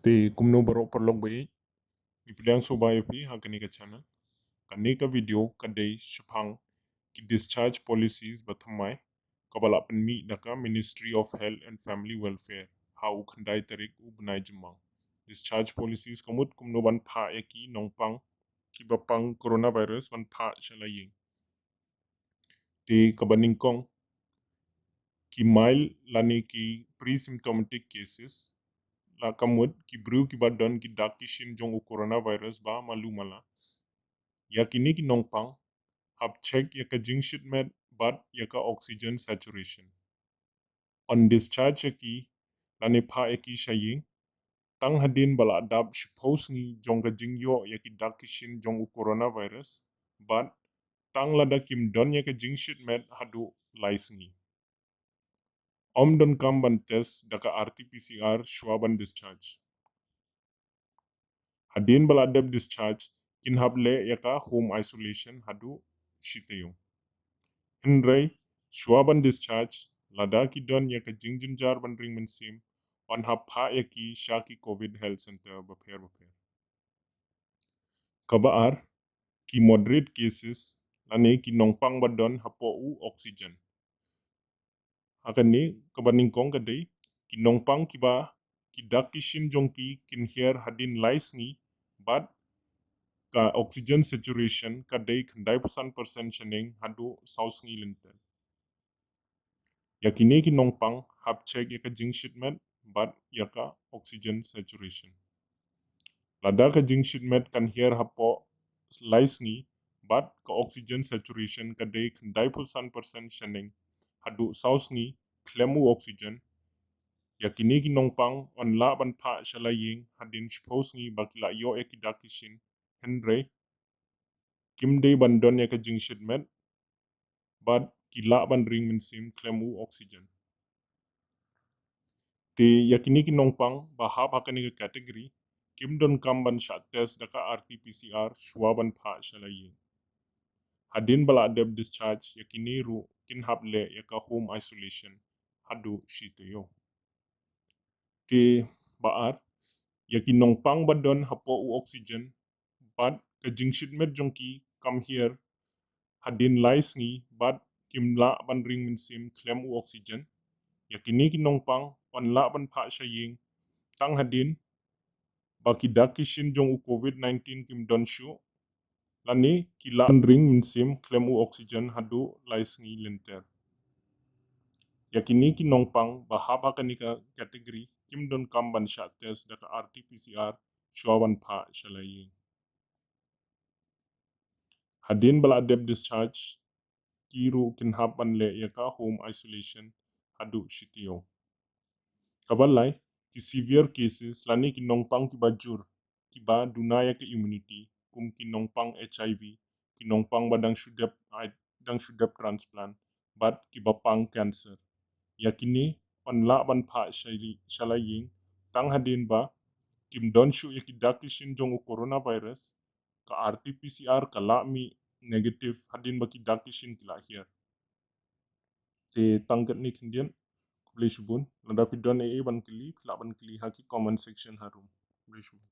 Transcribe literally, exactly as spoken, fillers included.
Te kumno baroh paralok ba ïeit, ngi pdiang sngewbha ïa phi ha kane ka channel. Kane ka video ka dei shaphang ki discharge policies ba thymmai kaba la pynmih da ka Ministry of Health and Family Welfare ha u khyndai tarik u bnai Jymmang. Discharge policies ka mut kumno ban phah ïa ki nongpang kiba pang coronavirus ban phah sha la ïing. Te kaba nyngkong, ki mild lane ki pre-symptomatic cases, la ka mut ki briew kiba don ki dak ki shin jong u coronavirus ba malu mala. Ïa kine ki nongpang hap check ïa ka jingshit met bad ïa ka oxygen saturation. On discharge ïa ki lane phah ïa ki sha ïing tang hadien ba la dap shiphew sngi jong ka jingïoh ïa ki dak ki shin jong u coronavirus, bad tang lada kim don ïa ka jingshit met haduh lai sngi. Ym donkam ban test da ka R T P C R shuwa ban discharge. Hadien ba la dep discharge, kin hap leh ïa ka home isolation haduh shi taïew. Hynrei shuwa ban discharge, lada ki don ïa ka jingjynjar ban ring mynsiem, yn hap phah ïa ki sha ki covid health center bapher bapher. Kaba ar, ki moderate cases lane ki nongpang ba don hapoh u oxygen. Ha kane, kaba nyngkong ka dei ki nongpang kiba ki dak ki shin jong ki kin hiar hadien lai sngi bad ka oxygen saturation ka dei khyndai phew san percent shaneng haduh saw sngi lynter. Ïa kine ki nongpang hap check ïa ka jingshit met bad ïa ka oxygen saturation. Lada ka jingshit met kan hiar hapoh lai sngi bad ka oxygen saturation ka dei khyndai phew san percent shaneng haduh saw sngi khlem u oxygen, ïa kine ki nongpang yn lah ban phah sha la ïing hadien shiphew sngi ba ki la ïoh ïa ki dak ki shin, hynrei kim dei ban don ïa ka jingshit met bad ki lah ban ring mynsiem khlem u oxygen. Te ïa kine ki nongpang ba hap ha kane ka category, kim donkam ban shah test da ka R T P C R shuwa ban phah sha la ïing. Hadien ba la dep discharge, ïa kine ruh kin hap leh ïa ka home isolation haduh shi taïew. Te ba ar, ïa ki nongpang ba don hapoh u oxygen bad ka jingshit met jong ki kam hiar hadien lai sngi bad kim lah ban ring mynsiem khlem u oxygen, ïa kine ki nongpang yn lah ban phah sha ïing tang hadien ba ki dak ki shin jong u covid nineteen kim don shuh, lane ki lah ban ring mynsiem khlem u oxygen haduh lai sngi lynter. Ïa kine ki nongpang ba hap ha kane ka category kim donkam ban shah test da ka R T P C R shuwa ban phah sha la ïing. Hadien ba la dep discharge, ki ruh kin hap ban leh ïa ka home isolation haduh shi taïew. Kaba lai, ki severe cases lane ki nongpang kiba jur, kiba duna ïa ka immunity, kum ki nongpang H I V, ki nongpang ba dang shu dep, ai, dang shu dep transplant, bad kiba pang cancer. Ïa kine yn lah ban phah sha la ïing tang hadien ba kim don shuh ïa ki dak ki shin jong u coronavirus, ka R T P C R ka lah mih negative hadien ba ki dak ki shin ki la hiar. Te tang katne khyndiat, khublei shibun. Lada phi don ei ei ban kylli, phi lah ban kylli ha ki comment section harum. Khublei shibun.